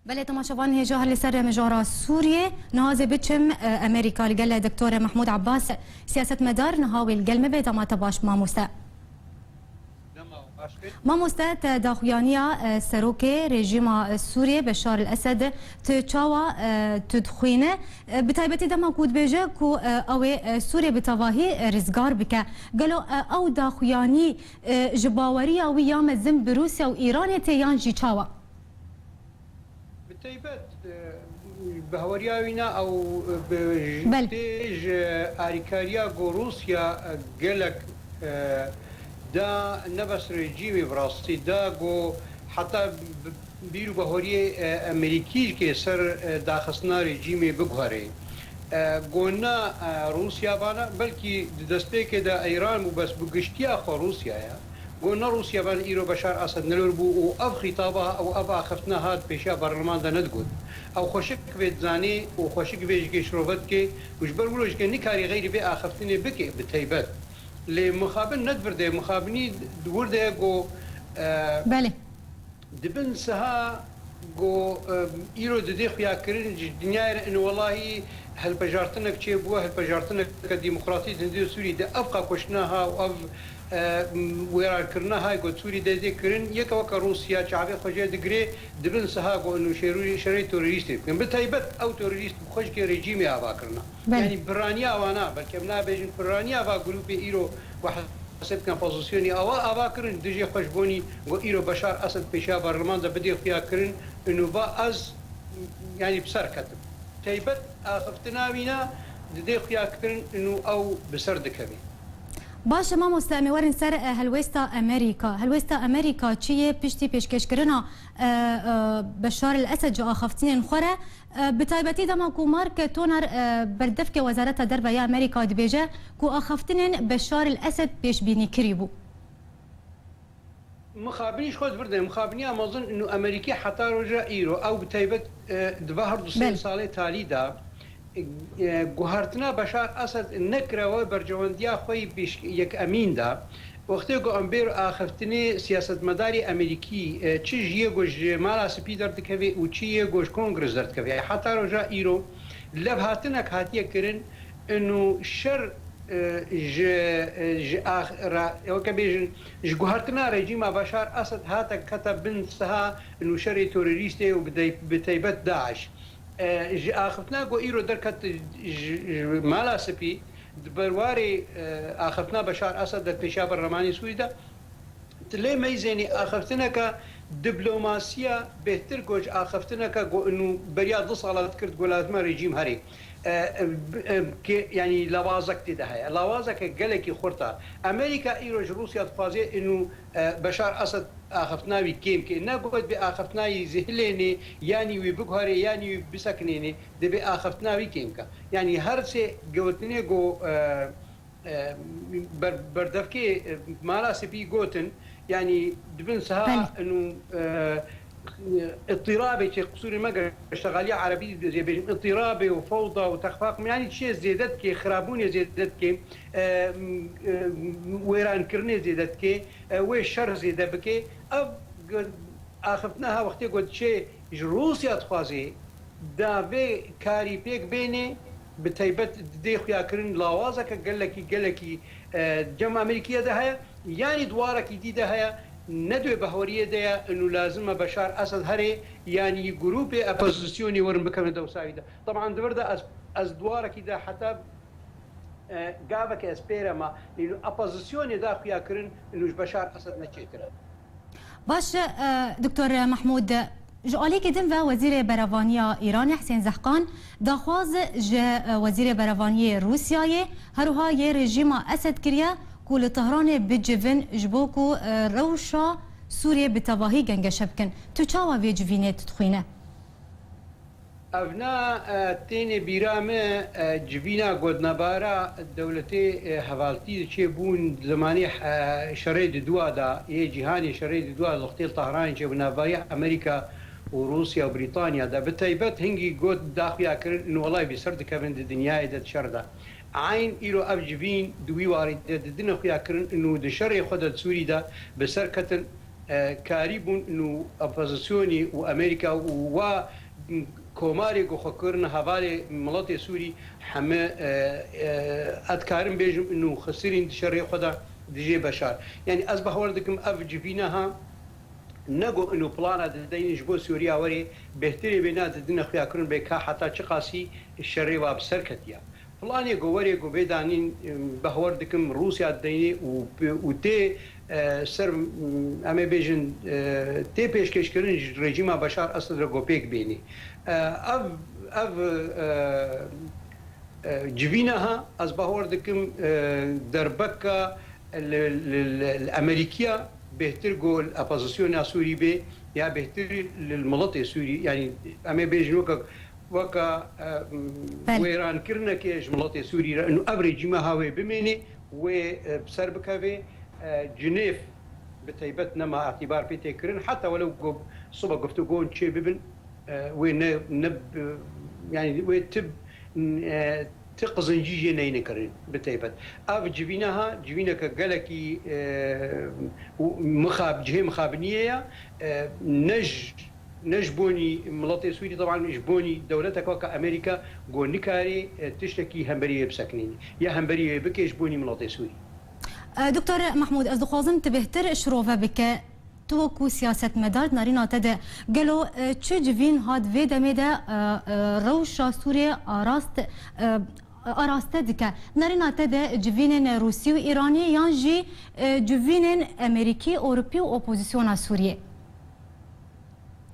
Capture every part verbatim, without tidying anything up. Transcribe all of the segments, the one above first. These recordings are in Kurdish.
Belê, temaşevan hêja her li ser mijara Sûriyê. Niha zê biçim, e, Amerîka li gel Doktor Mehmûd Abbas, siyasetmedar, niha wê li gel me be. Dema te baş, mamoste. Dema baş be. Mamoste, te daxuyaniya, e, serokê rejîma, e, Sûriyê Beşar el Esed tu çawa, e, tu dixwîne? E, bi taybetî dema ku dibêje ku, e, ew ê, e, Sûriyê bi tevahî, e, rizgar bike. Gelo, e, ew daxuyanî, e, ji baweriya wî ya mezin bi Rûsya û Îranê tê yan jî çawa? Bi taybet, e, baweriya wî ne ew, e, bi, Belê. Tê ji alîkariya ku Rûsya, e, gelek, e, da ne bes rejîmê bi rastî da ku heta bi, bîr û baweriyê, e, Amerîkî jî kê ser, e, daxistina rejîmê biguherê. E, ku ne, e, Rûsya vana, belkî di destpêkê de Îran bû, bes bi giştiya xwe Rûsya ye. Ku ne Rûsya vana îro Beşar Esed nelor bû û ev xîtaba ew ev axiftina hat pêşiya berleman de nedigot. Ew xweşik vê dizanê û xweşik vê jikê şirove dike û ji ber wilo jikê nikarî xeyrî vê axiftinê bike bi taybet. Lê mixabin ne di vir de, mixabinî di wir de ye ku, e, Belê. Di bin siha ku, e, îro didê xuyakirin ji dinyayê re, ino welahî hilpejartinek çêbûye, hilpejartineke demokratî di hindê Sûrî de ev qakoşina ha û ev, e, wêrankirina ha ku Sûrî de dê kirin, yeke weke Rûsya çavê xwe jê digirê, di bin siha ku ino şêrû-, şerê terorîstê bikin. Bi taybet ew terorîst bi xwe jikê rejîmê ava kirina. Belê. Yanî piraniya wana, belkî em nabêjin piraniya va grûpê îro ku heseb dikin pozisyonê awa ava kirin, dijê xwe ji bonî ku îro Beşar Esed pêşiya berleman de bidê xuya kirin, û va ez, yanî bi ser ketim. Taybet axiftina wîna didê xuya kirin û ew bi ser dikevê. Baş e mamoste, em ê werin ser, e, helwêsta Amerîka. Helwêsta Amerîka çi yê piştî pêşkêşkirina, e, e, Beşar el Esed ji axaftinên xwe re? E, bi taybetî dema ku Mark Toner, e, berdevkê Wezareta Derve ya Amerîka dibêje ku axaftinên Beşar el Esed pêşbînî kirî bû. Mixabinî ji xwe di vir de, mixabiniya mezin û Amerîkî heta roja îro, ew bi taybet, e, di va her du sê Belê. salê talî de, e, guhertina Beşar Esed nekire we berjewendiya xwe yî pêş-, yekemîn de. Wextê ku em bêro axiftinê siyasetmedarê Amerîkî, e, çi ji yê ku ji Mala Spî derdikevê û çi yê ku ji Kongres derdikevê. Heta roja îro levhatinek hatiye kirin, û şer, e, ji, e, ji ax-, ra-, weke bêjin, ji guhertina rejîma Beşar Esed hate kete bin siha û şerê terorîstê û bi dey-, bi taybet DAIŞ. E, ji axiftina ku îro derket ji, ji Mala Spî, di berwarê, e, axiftina Beşar Esed de pêşiya berlemanê Sûrî de, tu lê meyzênî axiftineke diplomasiya bêhtir ku ji axiftineke ku û beriya du sala dikir ku lazim e rejîm herê. E, e, ke, yanî lawazek tê de heye. Lawazeke gelekî xurt e. Amerîka îro ji Rûsya dixwaze û, e, Beşar Esed axiftina wî kêm ke. Ne got bê axiftina wî zihilênê, yanî wî biguherê, yanî wî bisekinênê, dê bê axiftina wî kêm ke. Yanî her sê gotinê ku, e, e, ber-, berdevkê, e, Mala Spî gotin, yanî di bin siha Belê. û, e, îtîrabê çê qisûrê me ge şexaliya erebî dê bêjin, îtîrabê û fewda û texfaq, yanî çiyê zêde dike, xirabûnê zêde dike, e, e, wêrankirinê zêde dike, e, wê şer zêde bike. Ev ge-, axiftina ha wextê ku diçê ji Rûsya dixwazê da vê karî pêk bênê, bi taybet didê xuyakirin lawazeke gelekî, gelekî, e, cem Amerîkiye de heye, yanî di warekî dî de heye, ne di wê behweriyê de ye, û lazim e Beşar Esed herê, yanî grûpê opozisyonê werin bikevin dewsa wî de. Teban di vir de ez, ez di warekî de heta, e, gaveke ez pêre ma, û opozisyonê da xuyakirin, û ji Beşar Esed ne çêtir e. Baş e, Doktor Mehmûd, ji alîkî din ve Wezîrê Berevaniya Îranê Husên Zehkan daxwaz ji, e, Wezîrê Berevaniyê Rûsyayê, herwiha yê rejîma Esed kiriye ku li Tehranê bicivin ji bo ku, e, rewşa Sûriyê bi tevahî gengeşe bikin. Tu çawa vê civînê tu dixwîne? Evna, e, têne bîra me, e, civîna gotnebara dewletê, e, hevaltî çêbûn di zemanê, e, şerê di dua de, yê cîhanê şerê di dua de, wextê li Tehranê çêbû navbariya Amerîka û Rûsya û Brîtanya de. Bi taybet hingî got daxuya kirin, û welay bi ser dikevin di dinyayê de di şer de. Eyn îro ev civîn di wî warî de didine xuya kirin, û di şerê xwe de di Sûrî de bi ser ketin. e, karîbûn û opozisyonî û Amerîka û wa komarê ku xwe kirine hevalê miletê Sûrî heme, e, e, ez dikarim bêjim û xisirîn di şerê xwe de dijê Beşar. Yanî ez bawer dikim ev civîna ha ne ku ino plana dideynin ji bo Sûriya werê, bêhtirê bê na didine xuyakirin bê ka heta çiqasî şerê wa bi ser ketiya. Planê ku werê ku bê danîn, em, behwer dikim Rûsya dideyne û, û tê, e, ser, em, em ê bêjin, e, tê pêşkêşkirin ji rejîma Beşar Esed re ku pêk bênê. E, ev, ev, e, e, civîna ha, ez bawer dikim, e, derbeka li, li, li, li Amerîkiya bêhtir ku li opozisyona Sûrî bê ya bêhtir li miletê Sûrî, yanî em ê bêjin weke, weke, e, Belê. wêrankirinekê ji miletê Sûrî re. Û ev rejîma ha wê bimênê, wê, e, bi ser bikevê, e, Cinêv bi taybet nema îtîbar pê tê kirin. Heta welew ku sibe guftûgon çê bibin, e, wê ne, ne, yanî wê ti, e, ti qizincî jê neyne kirin bi taybet. Ev civîna ha, civîneke gelekî, e, û mixab-, cihê mixabiniyê ye, e, ne ji, ne ji bonî miletê Sûrî, teban ji bonî dewletek weke Amerîka ku nikarê, e, tiştekî hemberî wê bisekinînî ya hemberî wê bike ji bonî miletê Sûrî. E, Doktor Mahmûd, ez dixwazim tu bêhtir şirove bike. Tu wekû siyasetmedar di nerîna te de gelo, e, çi civîn hat vê demê de, e, e, rewşa Sûriyê arast, e, araste dike? Di nerîna te de civînên Rûsî û Îranî yan jî, e, civînên Amerîkî, Ewropî û opozisyona Sûriyê?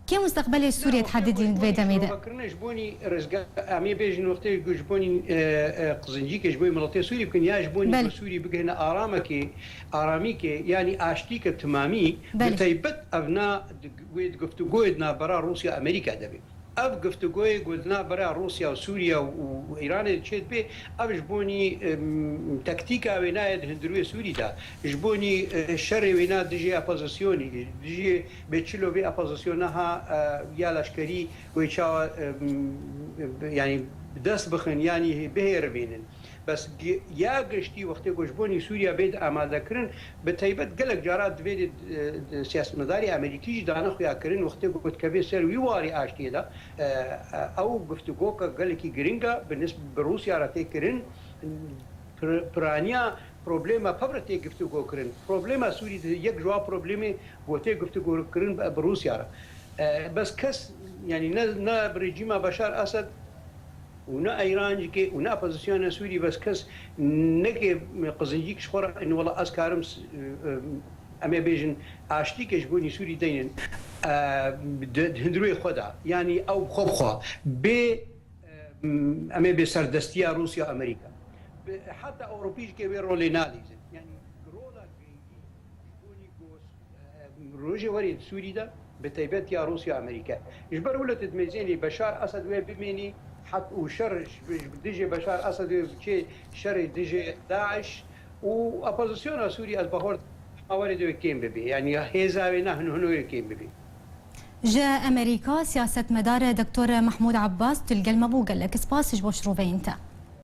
Kê mustaqbelê Sûriyê dihedidîn di vê demê de? Şirovekirine ji bonî rizga-, em ê bêjin wextê ku ji bonî, e, e, qizincîkê ji bo miletê Sûrî bikin ya ji bonî Belê. ku Sûrî bigihine aramekê, aramîkê, yanî aştîke timamî, Belê. bi taybet ev na di, wê di guftûgoyê di navbera Rûsya Amerîka de be. Ev guftûgoyê ku di navbera Rûsya û Sûriya û, û Îranê çê dibe, ev ji bonî, em, taktîka wêna ye di hundirûyê Sûrî de. Ji bonî, e, şerê wêna dijî opozisyonî, dijî bê çilo vê opozisyona ha, e, ya leşkerî wê çawa, em, yanî bi dest bixin, yanî bihêrivînin. Bes gi-, ya giştî wextê ku ji bonî Sûriya bê di amadekirin, bi taybet gelek cara divê de, e, siyasetmedarê Amerîkî jî dane xuyakirin, wextê ku dikeve ser wî warî aştiyê de, e, e, ew guftûgoka gelekî giring e, bi nisb-, bi Rûsya re tê kirin, pir-, piraniya problema pev re tê guftûgo kirin. Problema Sûrî di yek ji wan problemê ku tê guftûgo kirin bi, bi Rûsya re. E, bes kes, yanî ne, ne bi rejîma Beşar Esed û ne Îrancikê û ne opozisyona Sûrî, bes kes neke qizincîk ji xwe re, in wela ez karim s-, e, e, em ê bêjin aştîke ji bonî Sûrî deynin, e, di, di hundirûyê xwe de. Yanî ew bi xwe bi xwe bê, e, em ê bê serdestiya Rûsya, Amerîka. Bi, heta Ewropî jikê wê rolê nalîzin. Yanî rola girîngî ji bonî ku, e, rojê werê di Sûrî de, bi taybet ya Rûsya, Amerîka. Ji ber wilo tu dimêzênî Beşar Esed wê bimênî, het û şer ji, ji dijê Beşar Esed wê biçê şerê dijê DAIŞ û opozisyona Sûrî, ez bahor ma werê de wê kêm bibê. Yanî hêza wê ne hin hino wê kêm bibê. Ji Amerîka, siyasetmedar Doktor Mahmûd Abbas, tu li gel me bû, gelek spas ji bo şiroveyên te.